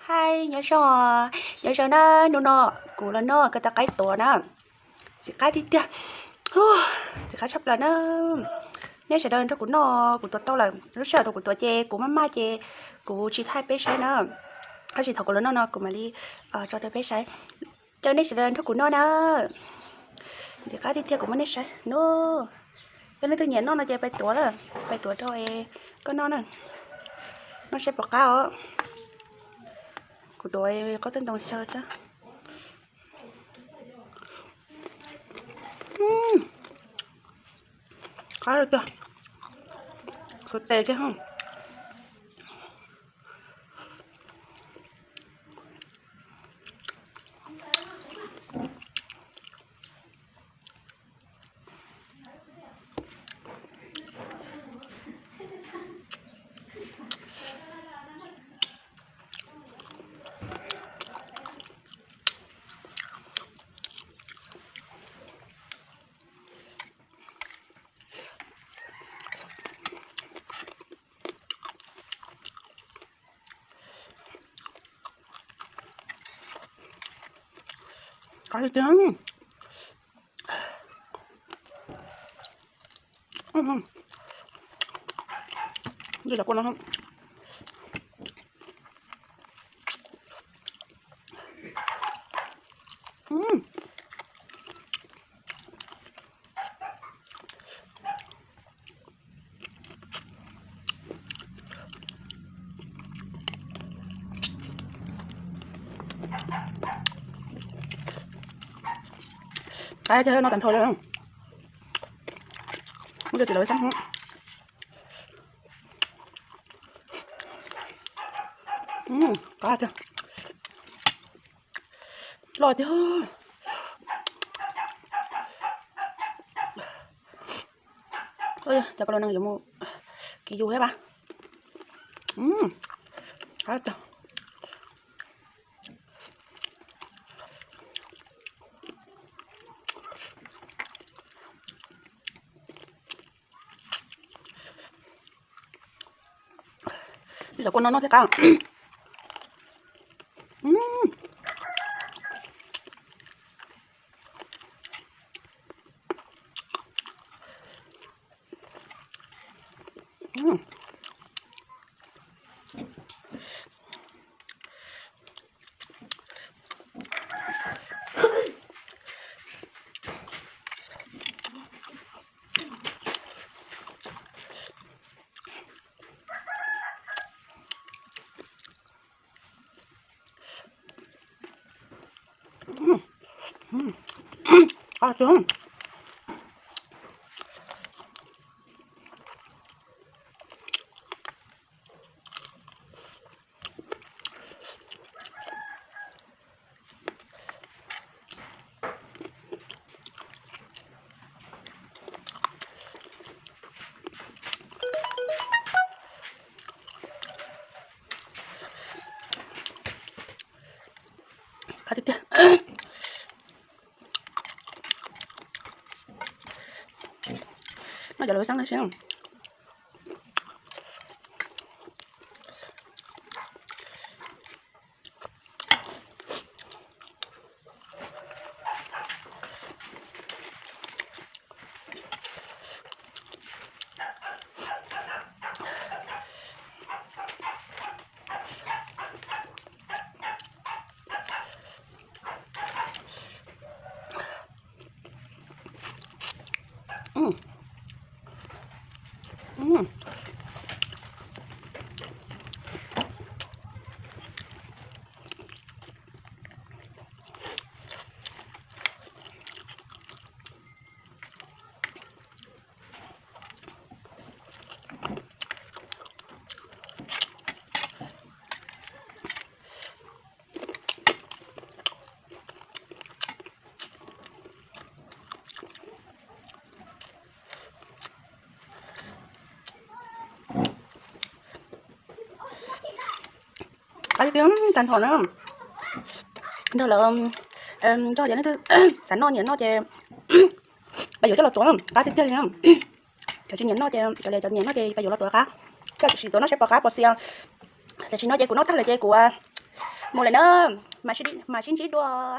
Hi, nyob zoo, nyob zoo na, hnub no kuv los noj ko taw qaib tuav na. Ntxim qab tiag tiag, ntxim qab tshaj plaws na. Nej sawv daws nrog kuv noj, kuv tuav tau lawm. Lub sij hawm thaum kuv tuav ces kuv maj maj ces kuv tsis thaij peb saib na. Tab sis thaum kuv los noj no kuv mam li tso rau peb saib. Caw nej sawv daws nrog kuv noj na. Ntxim qab tiag tiag, kuv muab nej saib no. Yog leej twg nyiam noj no ces pais tuav lawm, pais tuav rau koj noj na. Noj saib puas qab os. Kuv tuav qaub tawb ntoo xyaw thiab. Qab tiag, khaws tes thiab. Qab tiag. Cov kua no. Qab tiag, no tag nrho li. Muab cov txiv lawv xab hwb. Qab tiag. Loj tiag. Cov kua los neeg yuav mus kis yus thiab pas. Qab tiag. Cov kua no noj thiab qab. Qab tiag. Qab tiag tiag. Noj cov lawv xab na seb. Qab tiag tiag, tag nrho na. Nrog lawv, nrog cov neeg twg xav noj nyiam noj ces pab yuav coj los tuav, qab tiag tiag li na. Cov tsis nyiam noj ces, cov, cov nyiam noj ces pab yuav los tuav qab. Coj sim tuav noj saib puas qab puas xias. Tam sim no ces kuv noj tag lawm ces kuv Mus lawm na, mas sib ntsib dua.